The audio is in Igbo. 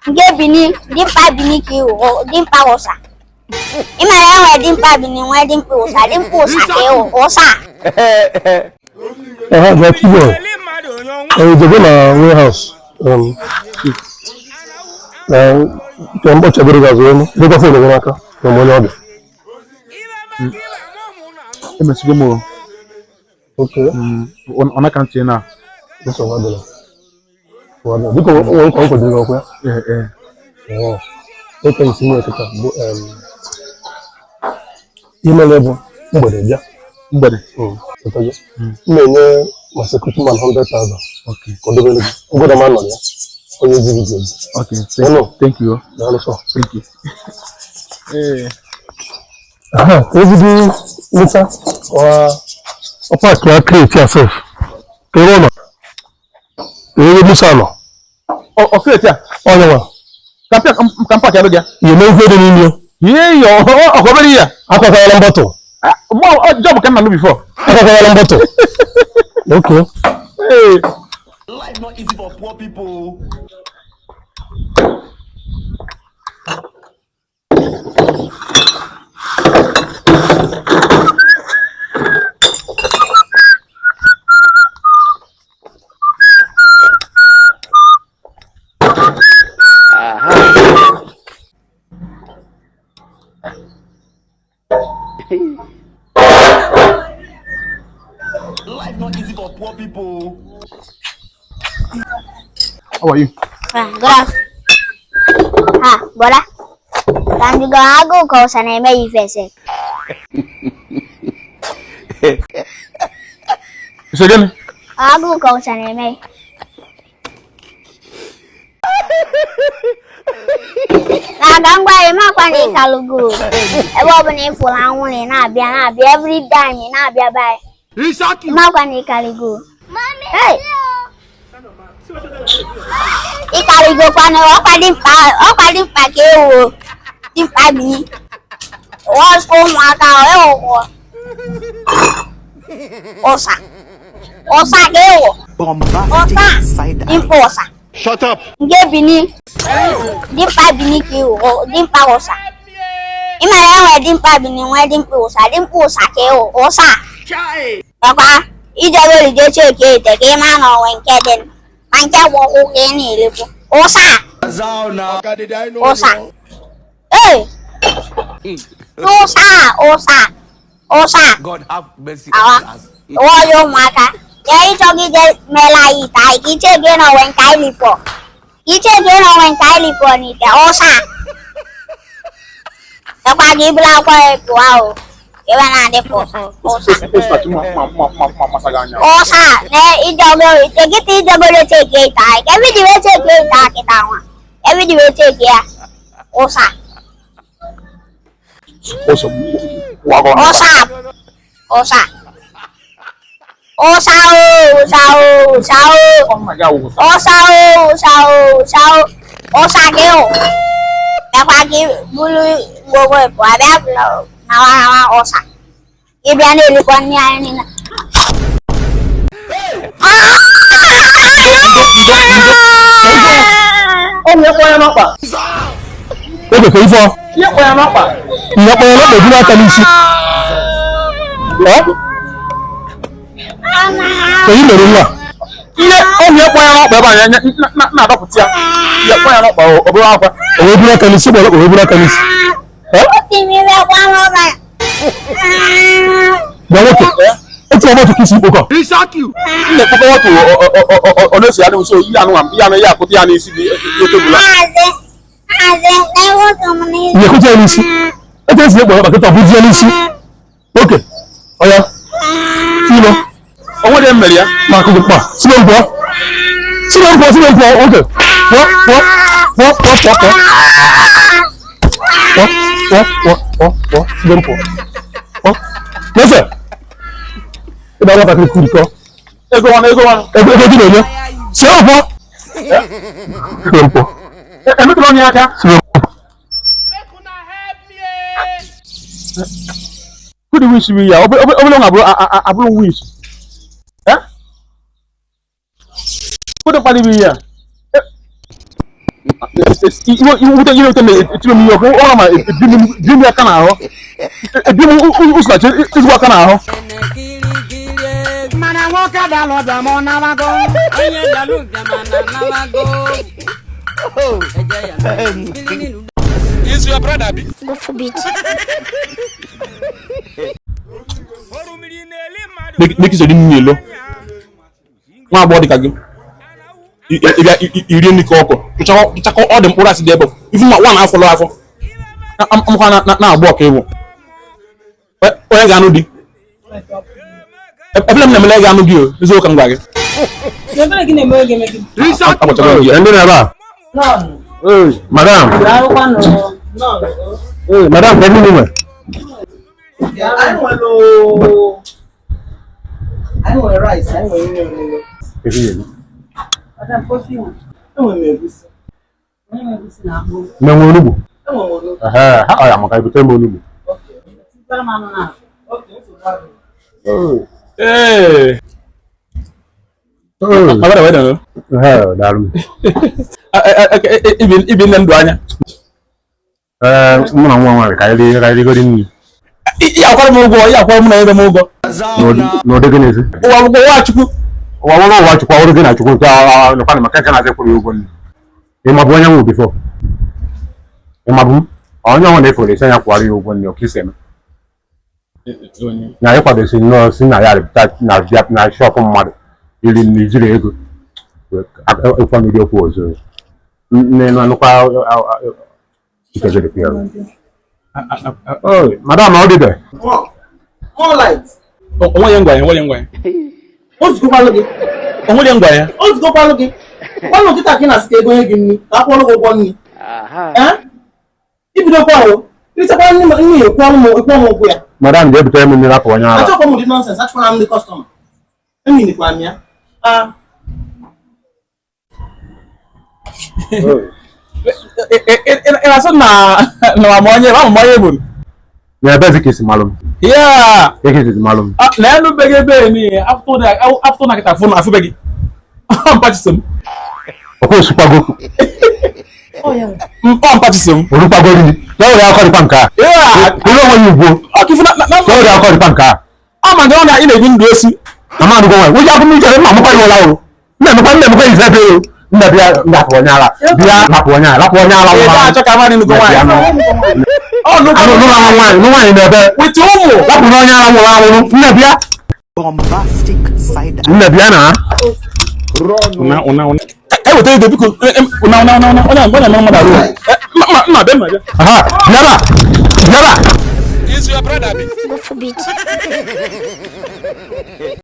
Nke Bini, dimkpa Bini ka ị wụ, dimkpa ụsa. Ị mara e nwere dimkpa Bini, nwee dimkpa ụsa, dimkpa ụsa ka ị wụ, ụsa. Aha, bịa Chiboy. Jebe na warehouse. Na nke mkpọchabere gị azụ elu, dịkwa phone gị n'aka na onye ọbịa. Emesigo m o. Okay. Ọ na ka ntị na. Nsogbu adịla. Nsogbu adịla. Biko, o nwere nkwa m kwadoro gị ọkwa ya? Ee, ee. Ee. Oke isi m kịta bụ imele bụ mgbede bịa. Mgbede. Pụtago. M na-enye ma security man 100,000 Okay. ka ọ dobere gị. Ogodo ma nọ ya. Onye ziri gị ozi. Okay. Hello. Thank you. Daalụ sọ. Thank you. Ee. Aha, ka ezigbo nta ọ paaki ya crate ya sef. Ka ebe ọ nọ. Ka ebe Musa nọ. Ọ crate a. Onye nwa. Ka m paaki alụ gị ya. Ihe mee ife dị n'ime ya. Ihe ya ọ obere ihe. Akwakwala m bottle. Mụ job ka m na-alụ before. Akwakwala m bottle. Okay. Ee. Life not easy for poor people. Life not easy for poor people. How are you? Ah, good afternoon. Ah, brother. Ka m jụgo agụụ ka ụsa na-eme ya ife ese. Ị sị gịnị? Agụụ ka ụsa na-eme ya. Na-aga ngwa ị makwa na ị kalụgo. Ebe ọ bụla ị fụrụ anwụrụ ị na-abịa na-abịa every time ị na-abịa be anyị. Ị makwa na ị kalụgo. Hey! Ị kalụgokwanụ ọkwa dimkpa ka ị wụ dimkpa Bini. Ọsọ ụmụaka ewụkwọ. Ụsa. Ụsa ka ị wụ. Bombastic side eye. Dimkpa ụsa. Shut up. Nke Bini, dimkpa Bini ka ị wụ, dimkpa ụsa. Ị mara e nwere dimkpa Bini nwee dimkpa ụsa, dimkpa ụsa ka ị wụ, ụsa. Ekwa ijegori jee cheki ite ka ị ma na o nwe nke dị ma nke bụ ụkwụ ka ị na-elekwu. Ụsa. Ụsa. Ee. Ụsa, ụsa, ụsa. God have mercy Awa. on us. Ụwa ya ụmụaka. Ya ịchọghị ije meela anyị ite anyị ka iche gị na o nwe nke anyị lifọ. Iche gị na o nwe nke anyị lifọ n'ite ụsa. Ekwa gị bụla akwa ya pụọ ahụ. Ebe na-adị pụ ụsa. Ụsa na ijogoro ite kịta ijogoro cheke ite anyị. Ka ebe ji wee cheke ite a kịta nwa. Ebe ji wee cheke ya. Ụsa. Ụsa. Ụsa. Ụsa o, ụsa o, ụsa o. Ụsa o, ụsa o, ụsa o. Ụsa gị o. Bịakwa gị buru gbogbo pụọ bịa nawa nawa ụsa. Ị bịa na-elikwa nri anyị niile. Ọ bụ ihe ya n'ọkpa. Oge ka ife ọ. Ihe kpọ ya n'ọkpa. Ihe kpọ ya n'ọkpa eburu aka n'isi. Ka ị mere nwa. Ihe ọ bụ ihe kpọ ya n'ọkpa ebe a na-adọpụta ya. Ihe kpọ ya n'ọkpa ọ bụrụ akwa. O wee buru aka n'isi gbara o wee buru aka n'isi. Bịa nwoke. Etu ọgbọ tupu isi mkpokọ. M na-ekpokọ otu ọ na-eso ya nso ihe anụ ihe anụ ya akụta ya n'isi gị ihe tebụl a. Ihe ekụta ya n'isi. Etu esi ekpo ọkpa kịta bụzie n'isi. Oke. Ọya. Silo. O nwere mmeri ya. Ma akụkụ kpa. Silo mpụọ. Silo mpụọ, silo mpụọ. Oke. Pụọ, pụọ, pụọ, pụọ, pụọ, pụọ. Pụọ, pụọ, pụọ, pụọ, pụọ. Silo mpụọ. Pụọ. N'efe. Ịba nwatakịrị kurikọ. Ego nwanụ, ego nwanụ. Ego ego gị na-enye. Silo mpụọ. Silo mpụọ. Emetụla onye aka. Silo mpụọ. Who the wish me ya? Obele nwa abụrụ wish. Eh? Who the kpali ya? Ihe wute na-etiri m ihe ọkụ ọ ma ebi m aka n'ahụ ebi m ụsụlachi ezigbo aka n'ahụ. Mana nwoke dalụ ọbịa ma ọ nabago. Onye dalụ bịa ma na nabago. Eje ya na mmiri nínú. God forbid. N'ekisodi m n'ilo nwa agbọghọ dịka gị ịbịa irie nri ka ọkụ tụchakọ ọ dị mkpụrụ asị dị ebe ifu ma nwa na-afọlọ afọ amụkwa na-agbọ ọka ịwụ onye ga-anụ di ebele m na-emele ga-anụ gị o eziokwu ka m gwa gị. Ebere gị na-eme oge eme gị. Agbachago gị ya. Ndị na-ebe a. Madam. Daalụkwanụ. Madam, kedu ihe nwe? Anyị nwere anyị nwere rice, anyị nwere nri oriri. Madam, kofi nwe. Enwere m egusi. Onye nwe egusi na-akpụ. Na-enwe onugbu. Enwere m onugbu. Ehe, ha ọ ya maka ebute m onugbu. Tikwara m anụ na. Okay, nsogbu adịghị. Ee. Ma brother, well done. Ehe, daalụ m. Ibi nne ndụ anya. Ee, mụ na nwa nwaanyị ka anyị rigoro nri. Ihe akwara m ụgwọ, ihe akwara m na ebe m ụgwọ. N'ụdị gị n'ezi. Ụwa akwụkwọ ụwa Chukwu. Ụwa nwere ụwa Chukwu, ọrụ gị na Chukwu nke nọkwa maka nke na-azị kwụrụ ụgwọ nri. Ị mabụ onye nwụ bifo? Ị mabụ m? Onye ọnwụ na-efere esi anya kwụwara ya ụgwọ nri ọka isi eme. Na anyị kwadosi nnọọ si na ya rịpụta na bịa na shọpụ mmadụ iri nri jiri ego. Ịkwa mmiri okwu ọzọ. Nne nụkwa madam ọ dịbe. More light. Onwe ya ngwa ya, onwe ya ngwa ya. Ozugbokwalụ gị. Onwe ya ngwa ya. Ozugbokwalụ gị. Kwanụ nkịta ka ị na-asị ka ego nye gị nri, ka akwụọlụ gị ụgwọ nri. Eh? Ibidokwa o. Irichakwa nri nri ekwuọlụ m ekwuọ m ụgwọ ya. Madam ga-ebutere m mmiri apụ onye ara. Achọkwa m ụdị nonsense, achọkwara m ndị kọstọma. Eminikwa m ya. Ah. Ị na-asị na na ama onye ama onye bụ. Na ebezi ka esi malụ m. Yeah. Eke esi malụ m. Na enu be gị ebe ni after na kịta fon afụbe gị. Mpachiso m. Ọkwa osukwago. Ọ mpachiso m. Orukwago nri. Ya were akọ dịkwa nke a. Yeah. Ụlọ onwe ya ugbo. Ọ ka ifu na na Ya were akọ dịkwa nke a. ama gị ọ na ị na-ebi ndụ esi. Na mmadụ gwa nwaanyị. Ụjọ abụ m ichere mma mụkwa ya ụla o. Nna emekwa nna emekwa ife ebe o. Nna bịa napụ onye ara. Bịa napụ onye ara. Napụ onye ara. Ị ga-achọ ka mmadụ nụgo nwaanyị. Ọ nụgo Anụ nụrụ nwaanyị nụ nwaanyị na-ebe. Wete ụmụ. Lapụ n'onye ara nwụrụ anwụrụ. Nne bịa. Bombastic side Nne bịa na. Una una una. E weta ego biko. Una una una una. Onye onye mmadụ arụ. Mma bịa mma bịa. Aha, bịa ba. Bịa ba. God forbid.